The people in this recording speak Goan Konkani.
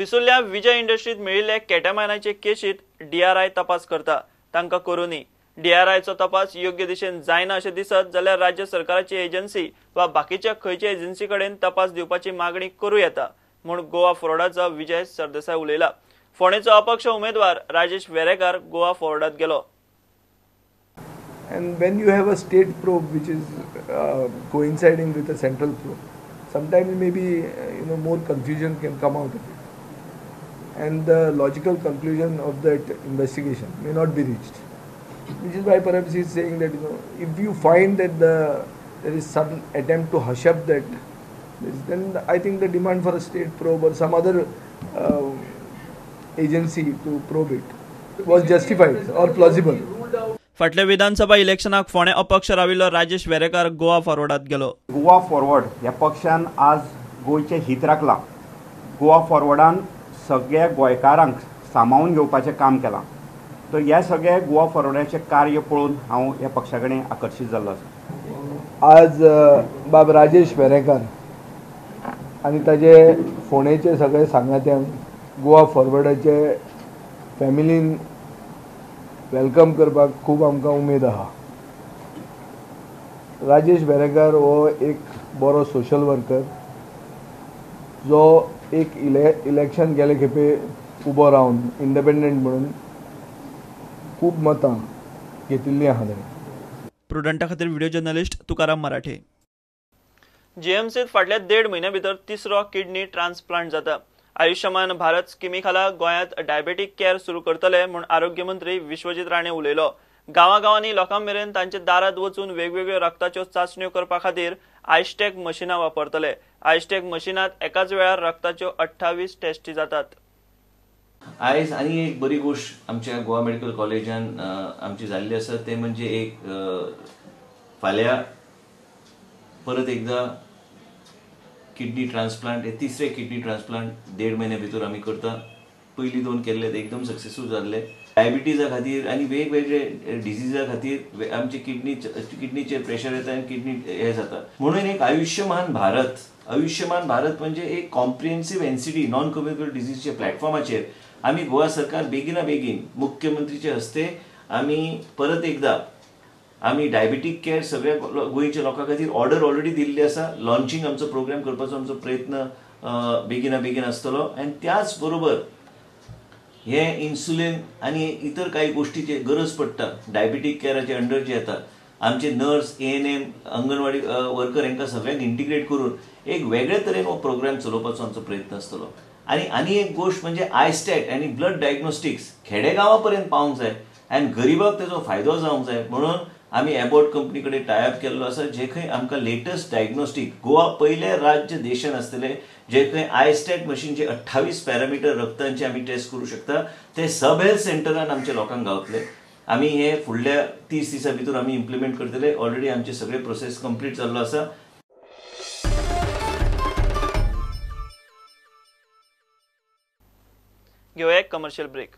पिसुर्ल्या विजय इंडस्ट्रीत मेळिल्ले केटामायनाचे केशीत डीआरआय तपास करता, तांकां करूनी। डीआरआयचो तपास योग्य दिशेन जायना अशें दिसत जाल्यार राज्य सरकाराची एजन्सी वा बाकीच्या खंयच्या एजन्सी कडेन तपास दिवपाची मागणी करूं येता म्हूण गोवा फॉरवर्डाचो विजय सरदेसाय उलयला। फोंडेचो अपक्ष उमेदवार राजेश वेरेकार गोवा फॉरवर्डात गेलो। And when you have a state probe which is coinciding with a central probe, sometimes maybe more confusion can come out of it, and the logical conclusion of that investigation may not be reached, which is why perhaps he is saying that if you find that there is some attempt to hush up that, then I think the demand for a state probe or some other agency to probe it was justified or plausible. फाटल्या विधानसभा इलेक्शनाक फोंडे अपक्ष राविल्लो राजेश वेरेकार गोवा फॉरवर्डात गेलो। गोवा फॉरवर्ड ह्या पक्षान आज गोंयचें हित राखलां। गोवा फॉरवर्डान सगळ्या गोंयकारांक सामावून घेवपाचें काम केलां। तर ह्या सगळ्या गोवा फॉरवर्डाचें कार्य पळोवन हांव ह्या पक्षा कडेन आकर्शीत जाल्लो आसा। आज बाब राजेश वेरेकार आनी ताजे फोंडेचे सगळे सांगात्यांक गोवा फॉरवर्डाचे फॅमिलीन welcome करपाक खूब आमकां उमेद आहा। राजेश वेरेकार हो एक बरो सोशल वर्कर जो एक इलेक्शन गेले खेपे उबो रावन इंडिपेंडंट म्हणून खूब मतां घेतिल्लीं आहा ताणें। प्रुडंटा खातीर व्हिडिओ जर्नलिस्ट तुकाराम मराठे। जीएमसीत फाटल्या 1.5 म्हयन्या भितर तिसरो किडनी ट्रान्सप्लांट जाता। आयुष्यमान भारत स्किमी खाला गोंयांत डायबेटीक केअर सुरू करतले म्हूण आरोग्य मंत्री विश्वजीत राणे उलयलो। गांवागांवांनी लोकां मेरेन तांच्या दारांत वचून वेगवेगळ्यो रक्ताच्यो चांचण्यो करपा खातीर आयस्टॅक मशिनां वापरतले। आयस्टॅक मशिनांत एकाच वेळार रक्ताच्यो 28 टेस्टी जातात। आयज आनी एक बरी गोश्ट आमच्या गोवा मेडिकल कॉलेजान आमची जाल्ली आसा, ते म्हणजे एक फाल्यां परत एकदा किडनी ट्रान्सप्लांट, हे तिसरे किडनी ट्रान्सप्लांट 1.5 म्हयन्या भितर आमी करता। पयली 2 केल्ले ते एकदम सक्सेसफूल जाल्ले। डायबिटीजा खातीर आनी वेगवेगळे डिजीजा खातीर आमचे किडनीचेर प्रेशर येता आनी किडनी हे जाता। म्हणून एक आयुष्यमान भारत, आयुष्यमान भारत म्हणजे एक कॉम्प्रिहेन्सीव एनसीडी नॉन कम्युनिकेबल डिजीजच्या प्लॅटफॉर्माचेर आमी गोवा सरकार बेगिना बेगीन मुख्यमंत्रीचे हस्ते आमी परत एकदा आमी डायबेटीक केअर सगळ्या गोंयच्या लोकां खातीर ऑर्डर ऑलरेडी दिल्ली आसा। लॉन्चिंग आमचो प्रोग्राम करपाचो आमचो प्रयत्न बेगिना बेगीन आसतलो। आनी त्याच बरोबर हे इन्सुलीन आनी इतर काही गोष्टीची गरज पडटा डायबेटीक केअराचे अंडर जे येता, आमचे नर्स, एएनएम, अंगणवाडी वर्कर हांकां सगळ्यांक इंटिग्रेट करून एक वेगळे तरेन हो प्रोग्राम चलोवपाचो आमचो प्रयत्न आसतलो। आनी आनी एक गोश्ट म्हणजे आयस्टॅट आनी ब्लड डायग्नोस्टिक्स खेडेगांवा पर्यंत पावंक जाय आनी गरिबाक तेजो फायदो जावंक जाय म्हणून आमी एबॉट कंपनी कडेन टायअप केल्लो आसा, जे खंय आमकां लेटस्ट डायग्नोस्टीक, गोवा पयलें राज्य देशान आसतलें जे खंय आयस्टॅट मशीनचे 28 पॅरामिटर रक्तांचे आमी टेस्ट करूं शकता, ते सब हेल्थ सेंटरान आमच्या लोकांक गावतले। आमी हे फुडल्या 30 दिसां भितर आमी इम्प्लिमेंट करतले। ऑलरेडी आमचे सगळे प्रोसेस कंप्लीट जाल्लो आसा। घेवया एक कमर्शियल ब्रेक।